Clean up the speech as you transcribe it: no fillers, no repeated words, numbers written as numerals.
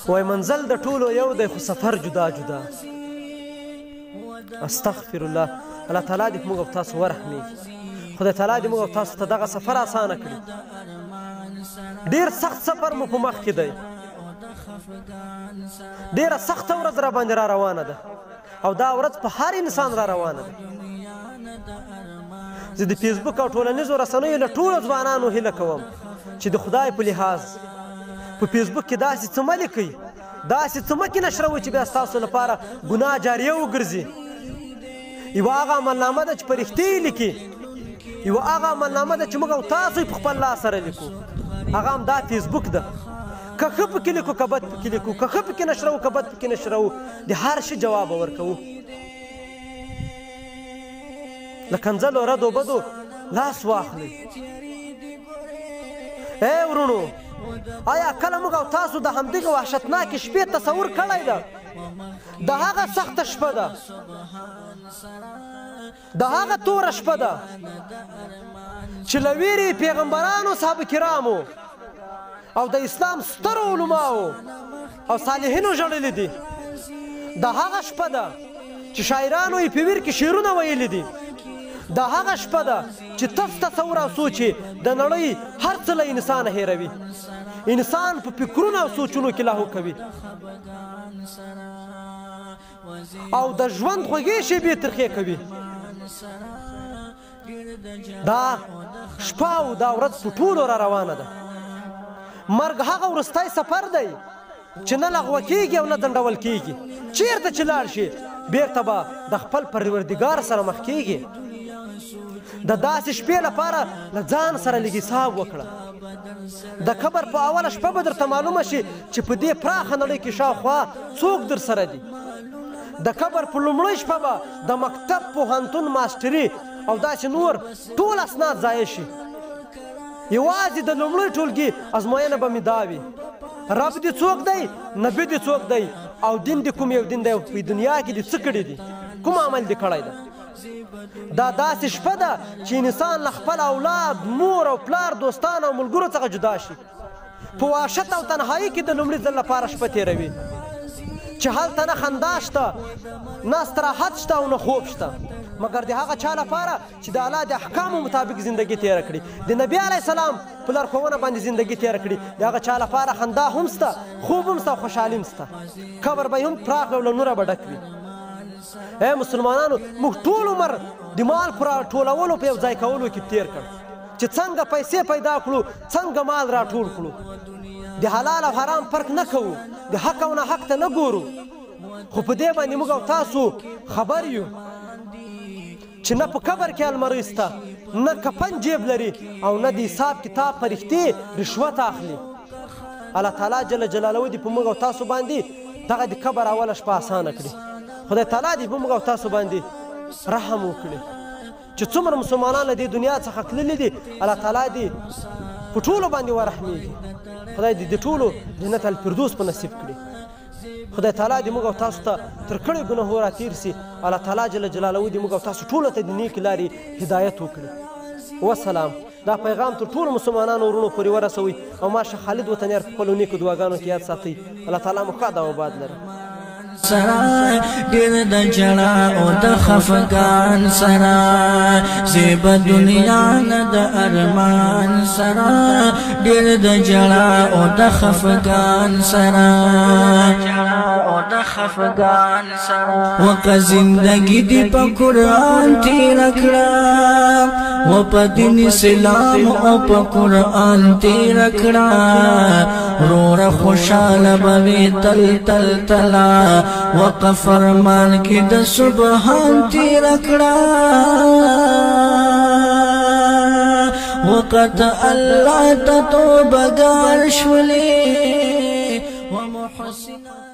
وای منزل د ټولو یو دی خو سفر جدا جدا. استغفر الله. الله تعالی دې موږ او تاسو ورحمېږي. خدای تعالی دې موږ او تاسو ته دغه سفر اسانه کړي. ډېر سخت سفر مو په مخ کې دی، ډېره سخته ورځ را باندې را روانه ده، او دا ورځ په هر انسان را روانه ده. زه د فیسبوک او ټولنیزو رسنیو له ټولو ځوانانو هیله کوم چې د خدای په لحاظ په فیسبوک کې داسې څه مه لیکئ، داسې څه مه کې نشروئ چې بیا ستاسو لپاره ګناه جاریه وګرځي. یوه هغه عملنامه ده چې فرښتې یې لیکي، یوه هغه عملنامه ده چې موږ او تاسو یې په خپل لاس سره لیکو، هغه هم دا فیسبوک ده. که ښه پکې لیکو که بد پکې لیکو، که ښه پکې نشروو که بد پکې نشروو، د هر شي جواب به ورکوو. له کنځلو ردو بدو لاس واخلئ. ای وروڼو، آیا کله موږ او تاسو د همدغې وحشتناکې شپې تصور کړی ده؟ د هغه سخته شپه ده، د هغه توره شپه ده چې له ویرې پیغمبرانو، صحابه کرامو او د اسلام سترو علماو او صالحینو ژړلي دي. د هغه شپه ده چې شاعرانو یې په ویر کې شعرونه ویلي دي. د هغه شپه ده چې تس تصور او سوچ د نړۍ هر څه له انسانه هېروي. انسان په فکرونو او سوچونو کې لاهو کوي او د ژوند خوږې شېبې ترخې کوي. دا شپه او دا ورځ په ټولو را روانه ده. مرګ هغه وروستی سفر دی چې نه لغوه کېږي او نه ځنډول کېږي. چیرته چې لاړ شي بیرته به د خپل پروردګار سره مخ کېږي. د داسې شپې لپاره له ځان سره لږ حساب وکړه. د قبر په اوله شپه به درته معلومه شي چې په دې پراخه نړۍ کې شاوخوا څوک در سره دي. د قبر په لومړۍ شپه به د مکتب، پوهنتون، ماسټري او داسې نور ټول اسناد ضایع شي. یوازې د لومړۍ ټولګي ازموینه به مې دا وي: رب دې څوک دی، نبي دې څوک دی، او دین دې کوم یو دین دی، او په دنیا کې دې څه کړي دي، کوم عمل دې کړی دی. دا داسې شپه ده چې انسان له خپل اولاد، مور او پلار، دوستان او ملګرو څخه جدا شي. په وحشت او تنهایی کې د لومړي ځل لپاره شپه تېروي چې هلته نه خندا شته، نه استراحت شته او نه خوب شته، مګر د هغه چا لپاره چې د الله د احکامو مطابق زندګي تېره کړي، د نبي علیه السلام په لارښوونه باندې زندګي تېره کړي، د هغه چا لپاره خندا هم شته، خوب هم شته او خوشحالي هم شته. قبر به یې هم پراخ او له نوره به ډک وي. ای مسلمانانو، موږ ټول عمر د مال په راټولولو په یو ځای کولو کې تېر کړ چې څنګه پیسې پیدا کړو، څنګه مال راټول کړو. د حلال او حرام فرق نه کوو، د حق او ناحق ته نه ګورو. خو په دې باندې موږ او تاسو خبر یو چې نه په قبر کې المرۍ شته، نه کفن جیب لري، او نه د حساب کتاب فرښتې رشوت اخلي. الله تعالی جل جلاله دې په موږ او تاسو باندې دغه د قبر اوله شپه اسانه کړي. خدای تعالی دې په موږ او تاسو باندې رحم وکړي چې څومره مسلمانان له دې دنیا څخه تللي دي، الله تعالی دې په ټولو باندې ورحمېږي. خدای دې د ټولو جنت الفردوس په نصیب کړي. خدای تعالی دې موږ او تاسو ته تر کړیو ګناهو را تېر سي. الله تعالی جل جلاله دې موږ او تاسو ټولو ته د نیکې لارې هدایت وکړي. وسلام. دا پیغام تر ټولو مسلمانانو وروڼو پورې ورسوئ او ما شیخ خالد وطنیار په خپلو نیکو دعاګانو کې یاد ساتئ. الله تعالی مو ښاد او آباد لره. سره ډېر د ژړا او د خفګان سره، زیب دنیا نه د ارمان سره، ډېر د ژړا او د خفګان سره، او د خفګان سره. وکه زندگی دې په قرآن تېره کړه، و په دین اسلام او په قرآن تېره کړه، وروره خوشحاله به وې تل تل تلا. وقف فرمان کې د سبحان تیر کړه، وقت الله ته توبه ګار شولې ومحسن.